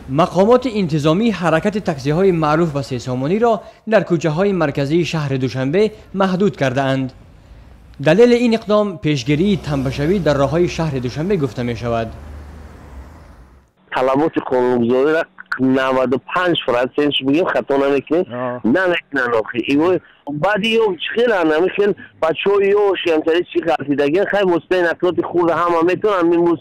Мақомоти интизомӣ ҳаракати таксиҳои маъруф ба сесомониро дар кӯчаҳои марказии шаҳри Душанбе маҳдуд кардаанд. Далели ин иқдом пешгирии тамбашавӣ дар роҳҳои шаҳри Душанбе гуфта мешавад. Талаботи қонунгузориро 95% бигем хато намекунем, намекунанд охи. Иво баъди ё хелан ҳамин хел бачаҳои ёш ҳамтари чи ғалтидагиан, хай воситаи нақлиёти хурда ҳама метавонанд имрӯз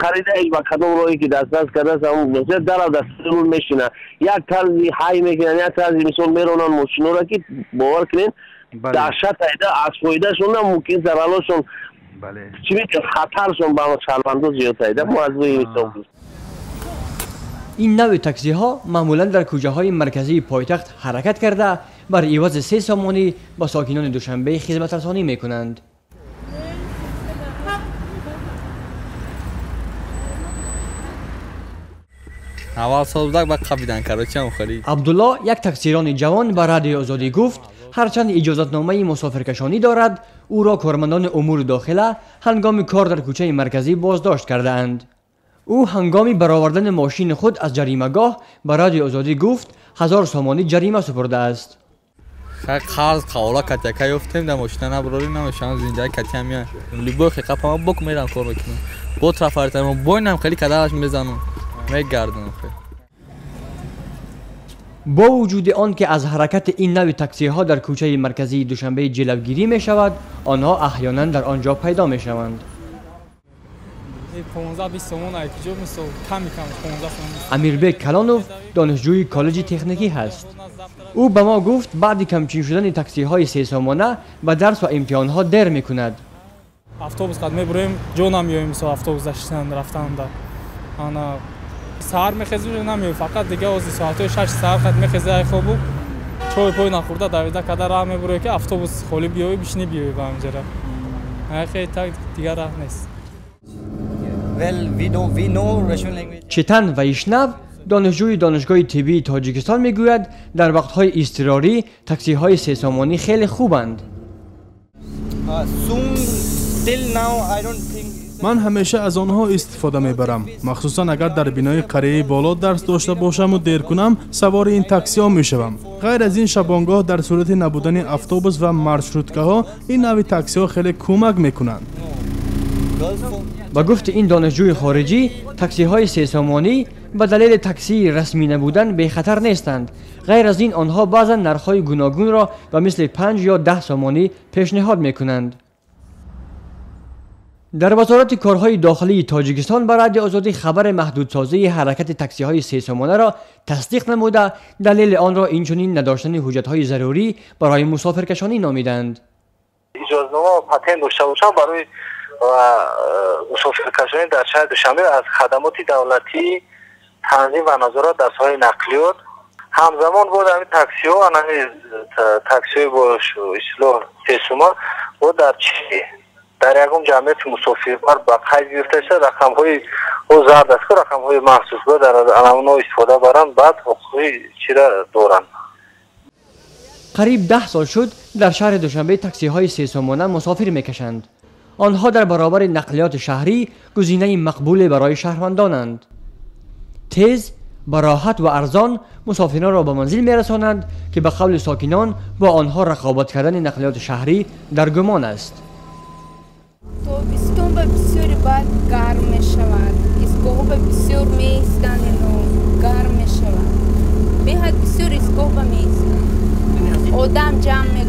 харида ба кадом роҳе ки дастрас кардааст, ҳамон дара дастаи рул мешинанд, як тарзи ҳай мекунанд, як тарзи мисол меронанд мошинҳоро, ки бовар кунед, даҳшат айда аз фоидашон на мумкин заралошон чӣ мегӯянд, хатаршон ба шаҳрвандо зиёд айда. Мо аз рӯи ҳисоб ин навъи таксиҳо маъмулан дар кӯчаҳои марказии пойтахт ҳаракат карда, бар ивази 3 сомонӣ ба сокинони Душанбе хизматрасонӣ мекунанд. Аввал сол будак, баъд қабидан, короче, ам хали. Абдулло, як таксирони ҷавон, ба Радиои Озодӣ гуфт, ҳарчанд иҷозатномаи мусофиркашонӣ дорад, ӯро кормандони умури дохила ҳангоми кор дар кӯчаи марказӣ боздошт кардаанд. Ӯ ҳангоми баровардани мошини худ аз ҷаримагоҳ ба Радиои Озодӣ гуфт, 1000 сомонӣ ҷарима супурдааст. Хай қарз қавола катяка ёфтем, дар мошина набурорим, намешавам зиндаи катя меян. Любой хиқапама бок мерам кор мекунам. Бо трафаритам, бойнам хеле кадараш мезанам. Мегардам хеле. Бо вуҷуди он ки аз ҳаракати ин навъи таксиҳо дар кӯчаи марказии Душанбе ҷилавгирӣ мешавад, онҳо аҳёнан дар он ҷо пайдо мешаванд. 15-20 сомон айкиҷо мисол ками кам 15 сомон. Амирбек Калонов донишҷӯи коллеҷи техникӣ ҳаст. Ӯ ба мо гуфт, баъди камчин шудани таксиҳои сесомона ба дарс ва имтиҳонҳо дер мекунад. Автобус қад мебуроем, ҷо намеоем, мисол автобус даштан рафтанда. Ана саҳар мехезем, намеоем, фақат дига ози соатҳои 6 саҳар қад мехези ай хобу чой пой нахӯрда давида када раҳ мебуроe, ки автобус холӣ биёӣ, бишинӣ, биёӣ ба ҳамҷара. Хеле так дигар раҳ нест. Четан Вайшнав, донишҷӯи Донишгоҳи тиббии Тоҷикистон, мегӯяд, дар вақтҳои изтирорӣ таксиҳои сесомонӣ хеле хубанд. Ман ҳамеша аз онҳо истифода мебарам, махсусан агар дар бинои қарияи боло дарс дошта бошаму дер кунам, савори ин таксиҳо мешавам. Ғайр аз ин, шабонгоҳ дар сурати набудани автобус ва маршруткаҳо ин навъи таксиҳо хеле кӯмак мекунанд. Ба гуфти ин донишҷӯи хориҷӣ, таксиҳои сесомонӣ ба далели таксии расмӣ набудан бехатар нестанд. Ғайр аз ин, онҳо баъзан нархҳои гуногунро ба мисли 5 ё 10 сомонӣ пешниҳод мекунанд. Дар Вазорати корҳои дохилии Тоҷикистон ба Радиои Озодӣ хабари маҳдудсозии ҳаракати таксиҳои сесомонаро тасдиқ намуда, далели онро инчунин надоштани ҳуҷҷатҳои зарурӣ барои мусофиркашонӣ номиданд. Иҷозатнома ва патент дошта бошам барои мусофиркашонӣ дар шаҳри Душанбе аз хадамоти давлатии танзим ва назорат дар соҳаи нақлиёт. Ҳамзамон бо ҳамин таксиҳо, ҳамин таксиҳои бо истилоҳ сесума бо дар чи дар ягон ҷамъияти мусофирбар ба қайд гирифта шуда, рақамҳои ӯ зард аст, ки рақамҳои махсус бо дар анавно истифода баранд, баъд ҳуқуқи чира доранд. Қариб 10 сол шуд дар шаҳри Душанбе таксиҳои сесомона мусофир мекашанд. Онҳо дар баробари нақлиёти шаҳрӣ гузинаи мақбуле барои шаҳрвандонанд. Тез, бароҳат ва арзон мусофиронро ба манзил мерасонанд, ки ба қавли сокинон бо онҳо рақобат кардани нақлиёти шаҳрӣ дар гумон аст. Тобистон ба бисёри бад гарм мешавад, истгоҳҳо ба бисёр меистанд, ино гарм мешавад, беҳад бисёр истгоҳ ба меистанд, одам ҷамъ